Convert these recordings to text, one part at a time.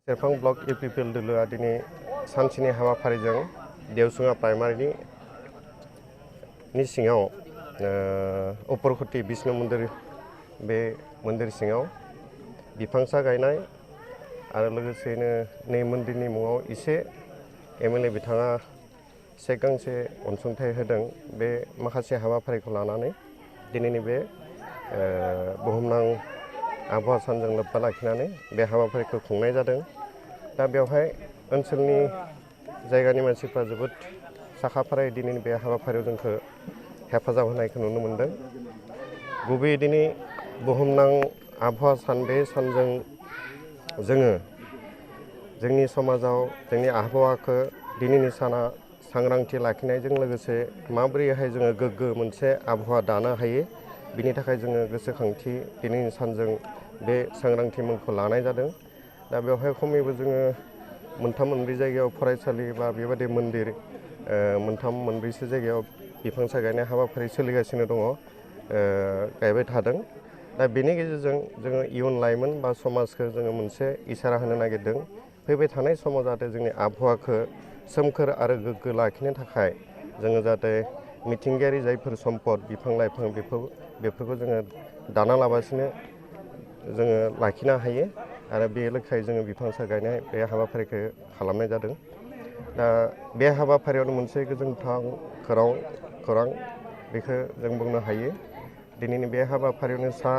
सेरफां block UPPL दोलोआ दिनै सानसेनि हाबाफारिजों देवसुङा प्राइमारिनि सिङाव उपरखति विष्णु मन्दिर बे मन्दिर सिङाव बिफांसा गायनाय आरो लोगोसेनो नै मन्दिरनि मुङाव एसे एमएलए बिथाङा चेक गांसे अनसुंथाइ होदों। बे माखासे हाबाफारिखौ लानानै दिनैनि बे बुहुमनां आबहावा सानजों लोब्बा लाखिनानै बे हाबाफारिखौ खुंनाय जादों। दा बेवहाय ओनसोलनि जायगानि मानसिफ्रा जोबोद साखाफारायै दिनैनि बे हाबाफारियाव जोंखौ हेफाजाब होनायखौ नुनो मोनदों। गुबैयै दिनै बुहुमनां आबहावा सान बे सानजों जोङो जोंनि समाजाव जोंनि आबहावाखौ दिनैनि साना सांग्रांथि लाखिनायजों लोगोसे माबोरैहाय जोङो गोग्गो मोनसे आबहावा दानो हायो बिनि थाखाय जोङो गोसोखांथि दिनैनि सानजों बे सांग्रांथि मुंखौ लानाय जादों। दा बेवहाय खमैबो जोङो मोनथाम मोनब्रै जायगायाव फरायसालि बा बेबादि मन्दिर मोनथाम मोनब्रैसो जायगायाव बिफांसा गायनाय हाबाफारि सोलिगासिनो दङ, गायबाय थादों। दा बेनि गेजेरजों जोङो इयुन लाइमोन बा समाजखौ जोङो मोनसे इसारा होनो नागिरदों। फैबाय थानाय समाव जाहाथे जोंनि आबहावाखौ सोमखोर आरो गोग्गो लाखिनो थाखाय जोङो जाहाथे मिथिंगायारि जायफोर सम्पद बिफां लाइफां बेफोरखौ जोङो दाना लाबासिनो जोङो लाखिनो हायो आरो बे लेखायै जोङो बिफांसा गायनाय बे हाबाफारिखौ खालामनाय जादों। दा बे हाबाफारियावनो मोनसे गोजोनथाव खौरां बेखौ जों बुंनो हायो। दिनैनि बे हाबाफारियावनो सा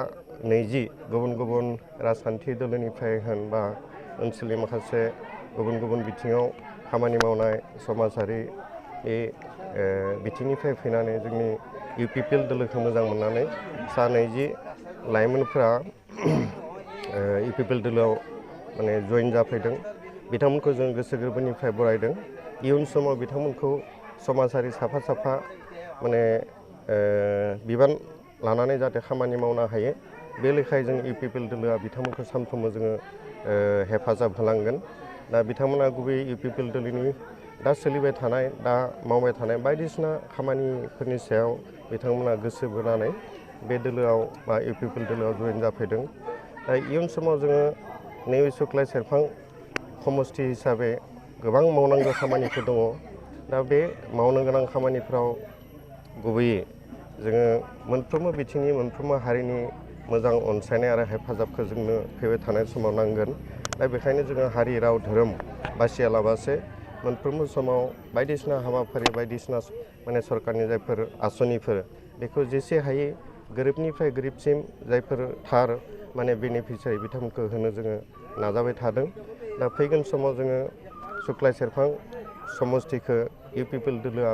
20 गुबुन गुबुन राजखान्थि दोलोनिफ्राय होन बा ओनसोलनि माखासे गुबुन गुबुन बिथिङाव खामानि मावनाय समाजारि बिथिंनिफ्राय फैनानै जोंनि इउपिपिएल दोलोखौ मोजां मोननानै सा 20 लाइमोनफोरा इउपिपिएल दोलोआव माने जइन जाफैदों। बिथांमोनखौ जों गोसो गोरबोनिफ्राय बरायदों। इयुन समाव बिथांमोनखौ समाजारि साफा साफा माने बिबान लानानै जाहाथे खामानि मावनो हायो बे लेखायै जों इउपिपिएल दोलोआ बिथांमोनखौ सानफ्रोमबो जोङो हेफाजाब होलांगोन। दा बिथांमोना गुबै इउपिपिएल दोलोनि दा सोलिबाय थानाय दा मावबाय थानाय बायदिसिना खामानिफोरनि सायाव बिथांमोना गोसो बोनानै बे दोलोआव बा इउपिपिएल दोलोआव जइन जाफैदों। दा इयुन समाव जोङो नैबे सुक्लाय सेरफां समस्ति हिसाबै गोबां मावनांगौ खामानिफोर दङ। दा बे मावनो गोनां खामानिफ्राव गुबैयै जोङो मोनफ्रोमबो बिथिंनि मोनफ्रोमबो हारिनि मोजां अनसायनाय आरो हेफाजाबखौ जोंनो फैबाय थानाय समाव नांगोन। दा बेखायनो जोङो हारि राव धोरोम बासियालाबासे मोनफ्रोमबो समाव बायदिसिना हाबाफारि बायदिसिना माने सरकारनि जायफोर आसनिफोर बेखौ जेसे हायो गोरिबनिफ्राय गोरिबसिम जायफोर थार माने बेनिफिसियारि बिथांमोनखौ होनो जोङो नाजाबाय थादों। दा फैगोन समाव जोङो सुक्लाय सेरफां समस्तिखौ इउपिपिएल दोलोआ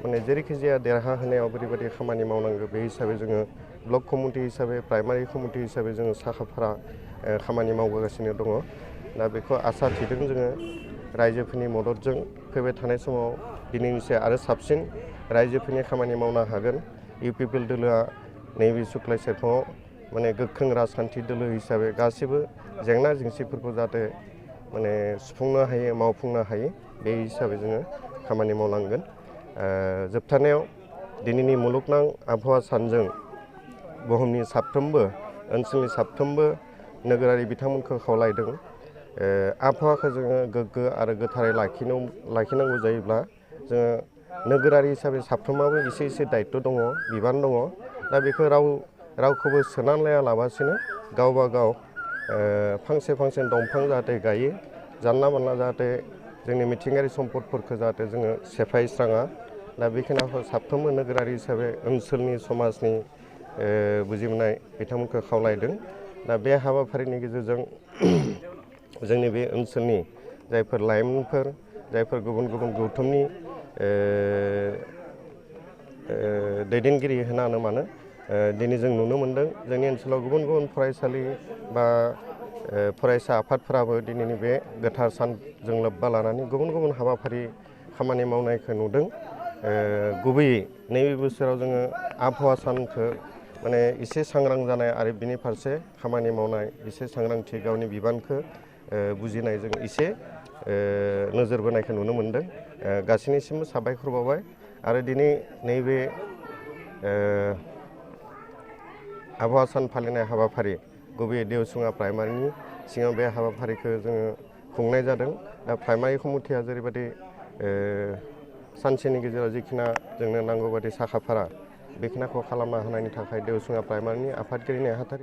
माने जेरैखि जाया देरहा होनायाव ओरैबायदि खामानि मावनांगौ बे हिसाबै जोङो ब्लक कमिटि हिसाबै प्राइमारि कमिटि हिसाबै जोङो साखाफारा खामानि मावबोगासिनो दङ। दा बेखौ आसा थिदों जोङो रायजोफोरनि मददजों फैबाय थानाय समाव दिनैनिफ्राय आरो साबसिन रायजोफोरनि खामानि मावनो हागोन। इउपिपिएल दोलोआ नैबे सुक्लाय सेरफाङाव माने गोख्रों राजखान्थि दोलो हिसाबै गासिबो जेंना जेंसिफोरखौ जाहाथे माने सुफुंनो हायो मावफुंनो हायो बे हिसाबै जोङो खामानि मावलांगोन। जोबथारनायाव दिनैनि मुलुगनां आबहावा सानजों बुहुमनि साफ्रोमबो ओनसोलनि साफ्रोमबो नोगोरारि बिथांमोनखौ खावलायदों आबहावाखौ जोङो गोग्गो आरो गोथारै लाखिनांगौ जायोब्ला जोङो नोगोरारि हिसाबै साफ्रोमाबो एसे एसे दायित्व दङ, बिबान दङ। दा बेखौ रावखौबो सोनानै लायालाबासिनो गावबा गाव फांसे फांसे दंफां जाहाथे गायो, जानला मोनला जाहाथे जोंनि मिथिंगायारि सम्पदफोरखौ जाहाथे जोङो सेफायस्राङा। दा बेखिनिखौ साफ्रोमबो नोगोरारि हिसाबै ओनसोलनि समाजनि बुजिमोननाय बिथांमोनखौ खावलायदों। दा बे हाबाफारिनि गेजेरजों जोंनि बे ओनसोलनि जायफोर लाइमोनफोर जायफोर गुबुन गुबुन गौथुमनि दैदेनगिरि होनानो मानो दिनै जों नुनो मोन्दों जोंनि ओनसोलाव गुबुन गुबुन फरायसालि बा फरायसा आफादफोराबो दिनैनि बे गोथार सानजों लोब्बा लानानै गुबुन गुबुन हाबाफारि खामानि मावनायखौ नुदों। गुबैयै नैबे बोसोराव जोङो आबहावा सानखौ माने एसे सांग्रां जानाय आरो बिनि फारसे खामानि मावनाय एसे सांग्रांथि गावनि बिबानखौ बुजिनायजों एसे नोजोर बोनायखौ नुनो मोन्दों। गासैनिसिमबो साबायखर बावबाय आरो दिनै नैबे आबहावा सान फालिनाय हाबाफारि गुबैयै देवसुङा प्राइमारिनि सिङाव बे हाबाफारिखौ जोङो खुंनाय जादों। दा प्राइमारि कमिटिया जेरैबायदि सानसेनि गेजेराव जिखिना जोंनो नांगौ बादि साखा फारा बेखिनिखौ खालामना होनायनि थाखाय देवसुङा प्राइमारिनि आफादगिरि नेहाथारि